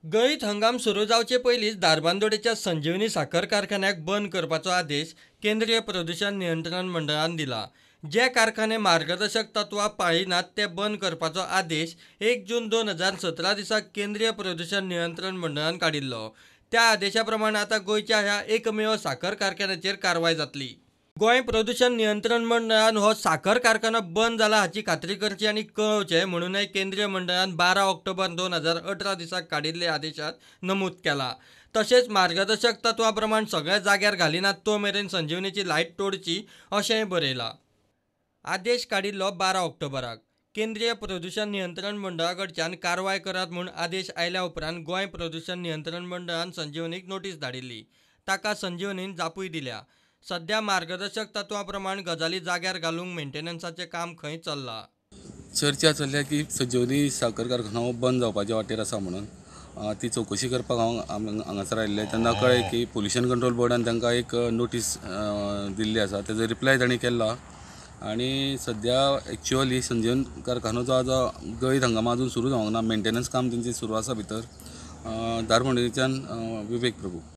गळीत हंगाम सुरू जावचे पयलींच धारबांदोडेच्या संजीवनी साखर कारखान्याक बंद करपाचो आदेश केंद्रीय प्रदूशण नियंत्रण मंडळान दिला. जे कारखाने मार्गदर्शक तत्वां पाळिनात ते बंद करपाचो आदेश 1 जून 2017 दिसा केंद्रीय प्रदूशण नियंत्रण मंडळान काडिल्लो. त्या आदेशा प्रमाण आतां गोंयच्या ह्या एकमेव साखर कारखान्याचेर कारवाय जातली. गोंय प्रदूशण नियंत्रण मंडळान हो साखर कारखानो बंद जाला हाची खात्री करची आनी कळोवचें म्हणूनय केंद्रीय मंडळान 12 ऑक्टोबर 2018 दिसा काडिल्ल्या आदेशात नमूद केला. तशेंच मार्गदर्शक तत्वा प्रमाण सगळ्या जाग्यार घालिनात तो मेरेन संजीवनीची लायट तोडची अशेंय बरयलां. आदेश काडिल्लो 12 ऑक्टोबराक. केंद्रीय प्रदूशण नियंत्रण मंडळा कडच्यान कारवाय करात म्हूण आदेश आयल्या उपरांत गोंय प्रदूशण नियंत्रण मंडळान संजीवनीक नोटीस धाडिल्ली. ताका संजीवनीन जापूय दिल्या. सध्या मार्गदर्शक तत्वा प्रमाण गजाली जाग्यार घालूंक मेंटेनन्साचें काम खंय चल्लां. चर्चा चल्ल्या की संजीवनी साखर कारखानो बंद जावपाच्या वाटेर आसा म्हणून ती चवकशी करपाक हांव हांगासर आयिल्लें तेन्ना कळ्ळें की पोल्युशन कंट्रोल बोर्डान तांकां एक नोटीस दिल्ली आसा, तेजो रिप्लाय तांणी केला आनी सद्या एक्चुअली संजीवन कारखानो जो आसा गळीत हंगामा अजून सुरू जावंक ना, मेंटेनन्स काम तेंचें सुरू आसा भितर. धारबांदोडेच्यान विवेक प्रभू.